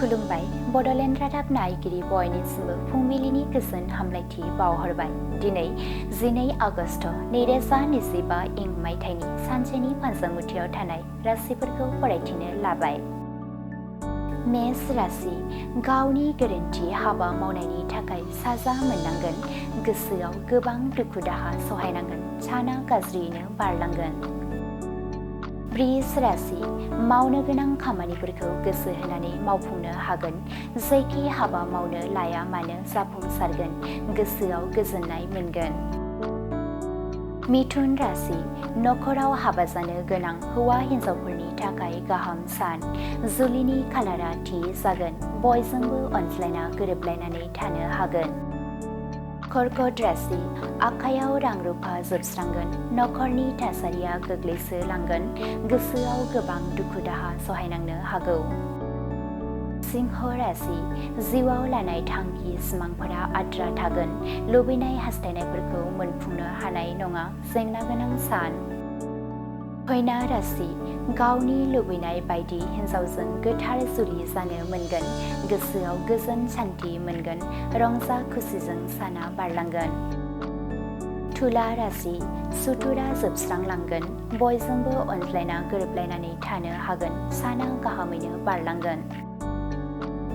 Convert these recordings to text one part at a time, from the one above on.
खुलुमबाय बड'लेण्ड रादाब नायगिरि बयनिसिमबो फुंबिलिनि गोजोन हामलायथि बावहरबाय। दिनै 12 आगस्ट 2025 इं मायथाइनि सानसेनि फान्जामुथियाव थानाय राशिफोरखौ फरायथिनो लाबाय। मेष राशि गावनि गोरोन्थि हाबा मावनायनि थाखाय साजा मोननांगोन। गोसोआव गोबां दुखु दाहा सहायनांगोन। साना गाज्रियैनो बारलांगोन। वृष राशि मावनो गोनां खामानिफोरखौ गोसो होनानै मावफुंनो हागोन। जायखि हाबा मावनो लाया मानो जाफुंसारगोन। गोसोआव गोजोननाय मोनगोन। मिथुन राशि नखराव हाबा जानो गोनां हौवा हिन्जावफोरनि थाखाय गाहाम सान। जुलिनि खालारा थि जागोन। बयजोंबो अनज्लायना गोरोबलायनानै थानो हागोन। कर्कट राशि आखायाव रां रुफा जोबस्रांगोन। नखरनि थासारिया गोग्लैसोलांगोन। गोसोआव गोबां दुखु दाहा सहायनांनो हागौ। सिंह राशि जिउआव लानाय थांखि सिमांफोरा आद्रा थागोन। लुबैनाय हास्थायनायफोरखौ मोनफुंनो हानाय नङा। जेंना गोनां सान। कन्या राशि गावनि लुबैनाय बायदि हिन्जावजों गोथार जुलि जानो मोनगोन। गोसोआव गोजोन सान्थि मोनगोन। रंजा खुसिजों साना बारलांगोन। तुला राशि सुथुरा जोबस्रांलांगोन। बयजोंबो अनज्लायना गोरोबलायनानै थानो हागोन। साना गाहामैनो बारलांगोन।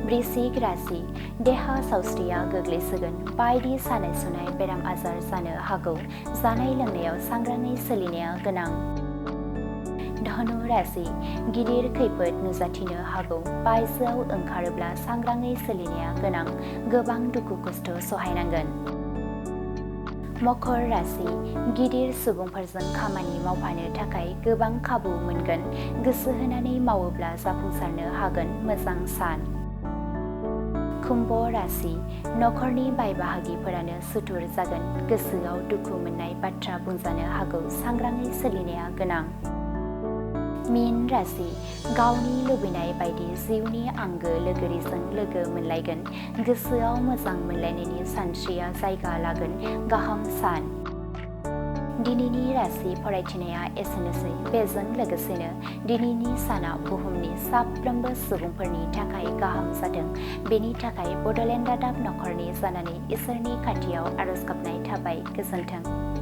वृश्चिक राशि देहा सावस्रिया गोग्लैसोगोन। बायदि सानाय सुनाय बेराम आजार जानो हागौ। जानाय लोंनायाव सांग्राङै सोलिनाया गोनां। धनु राशि गिदिर खैफोद नुजाथिनो हागौ। बायजोआव ओंखारोब्ला सांग्राङै सोलिनाया गोनां। गोबां दुखु खस्थ' सहायनांगोन। मकर राशि गिदिर सुबुंफोरजों खामानि मावफानो थाखाय गोबां खाबु मोनगोन। गोसो होनानै मावोब्ला जाफुंसारनो हागोन। मोजां सान। कुम्भ राशि नखरनि बाय बाहागिफोरानो सुथुर जागोन। गोसोआव दुखु मोननाय बाथ्रा बुंजानो हागौ। सांग्राङै सोलिनाया गोनां। मीन राशि गावनि लुबैनाय बायदि जिउनि आंगो लोगोरिजों लोगो मोनलायगोन। गोसोआव मोजां मोनलायनायनि सानस्रिया जायगा लागोन। गाहाम सान। दिनैनि राशि फरायथिनाया एसेनोसै। बेजों लोगोसेनो दिनैनि साना बुहुमनि साफ्रोमबो सुबुंफोरनि थाखाय गाहाम जाथों। बेनि थाखाय बड'लेण्ड रादाब नखरनि जानानै इसोरनि खाथियाव आरज गाबनाय थाबाय। गोजोन्थों।